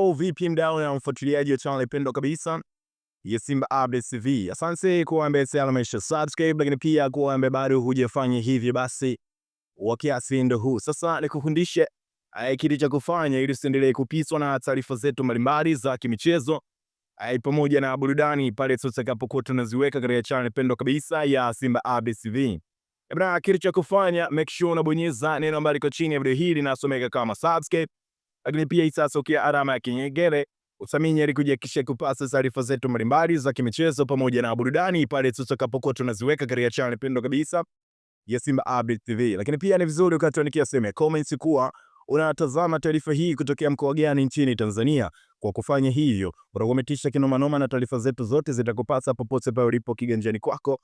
Vipi mdau na mfuatiliaji wa channel pendwa kabisa ya Simba Updates TV. Asante kwa ambaye tayari umesha subscribe, lakini pia kwa ambaye bado hujafanya hivyo, basi wa kiasi ndo huu. Sasa nikufundishe kitu cha kufanya ili usiendelee kupitwa na taarifa zetu mbalimbali za kimichezo pamoja na burudani pale tutakapokuwa tunaziweka katika channel pendwa kabisa ya Simba Updates TV. Bwana, kitu cha kufanya, make sure unabonyeza neno ambalo liko chini ya video hii linasomeka kama subscribe, lakini pia itatokea alama ya kengele utaminya ili kujihakikisha kupata taarifa zetu mbalimbali za kimichezo pamoja na burudani pale tutakapokuwa tunaziweka katika channel pendwa kabisa ya Simba Update TV. Lakini pia ni vizuri ukatuandikia sehemu ya comments kuwa unatazama taarifa hii kutokea mkoa gani nchini Tanzania. Kwa kufanya hivyo, utakuwa umetisha kinomanoma na taarifa zetu zote zitakupata popote pale ulipo kiganjani kwako,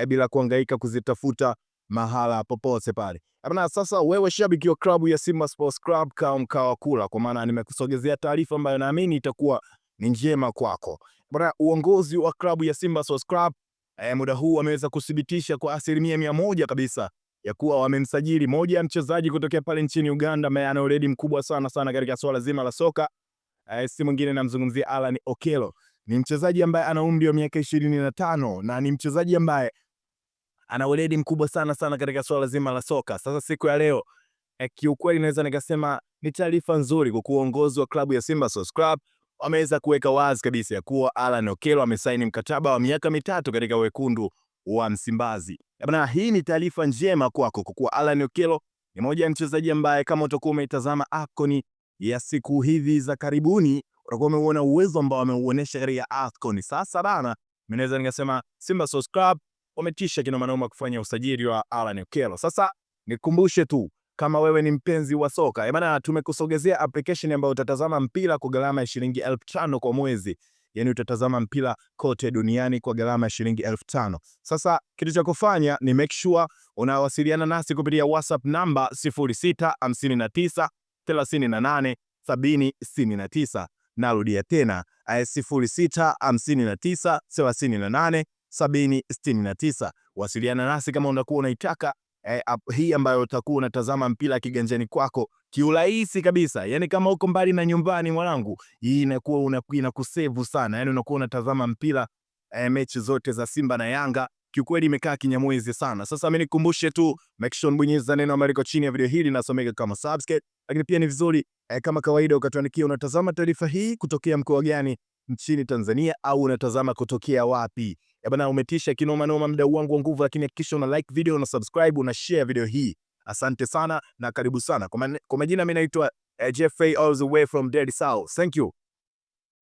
bila kuhangaika kuzitafuta mahala popote pale. Bana, sasa wewe shabiki wa klabu ya Simba Sports Club, kaa mkao wa kula, kwa maana nimekusogezea taarifa ambayo naamini itakuwa ni njema kwako. Bana, uongozi wa klabu ya Simba Sports Club muda huu wameweza kuthibitisha kwa 100% kabisa ya kuwa wamemsajili moja ya mchezaji kutokea pale nchini Uganda ambaye ana weledi mkubwa sana sana katika swala zima la soka. Si mwingine namzungumzia Alan Okello. Ni mchezaji ambaye ana umri wa miaka 25 na ni mchezaji ambaye ana weledi mkubwa sana sana katika swala zima la soka. Sasa siku ya leo kiukweli naweza nikasema ni taarifa nzuri kwa kuwa uongozi wa klabu ya Simba Sports Club wameweza kuweka wazi kabisa ya kuwa Alan Okello amesaini mkataba wa miaka 3 katika wekundu wa Msimbazi. Bana, hii ni taarifa njema kwako kwa kuwa Alan Okello ni moja ya mchezaji ambaye kama utakuwa umeitazama AFCON ya siku hivi za karibuni utakuwa umeuona uwezo ambao ameuonesha katika AFCON. Sasa bana, mimi naweza nikasema Simba Sports Club wametisha kinomanoma kufanya usajili wa Alan Okello. Sasa nikumbushe tu kama wewe ni mpenzi wa soka, bana, tumekusogezea application ambayo utatazama mpira kwa gharama ya shilingi 5,000 kwa mwezi. Yani utatazama mpira kote duniani kwa gharama ya shilingi 5,000. Sasa kitu cha kufanya ni make sure unawasiliana nasi kupitia WhatsApp namba 0659 38 70 69. Narudia tena, 0659 38 70 69. Wasiliana nasi kama unakuwa unaitaka app hii ambayo utakuwa unatazama mpira kiganjani kwako kiurahisi kabisa. Yani kama uko mbali na nyumbani mwanangu, hii inakuwa inakusevu sana. Yani unakuwa unatazama mpira mechi zote za Simba na Yanga, kiukweli imekaa kinyamwezi sana. Sasa mimi nikukumbushe tu, make sure bonyeza neno ambalo liko chini ya video hii linasomeka kama subscribe, lakini pia ni vizuri kama kawaida ukatuandikia unatazama taarifa hii kutokea mkoa gani nchini Tanzania au unatazama kutokea wapi. Bana, umetisha kinoma noma, mdau wangu wa nguvu, lakini hakikisha una like video, una subscribe, una share video hii. Asante sana na karibu sana. Kwa majina mimi naitwa Jeffrey all the way from Dead South. Thank you.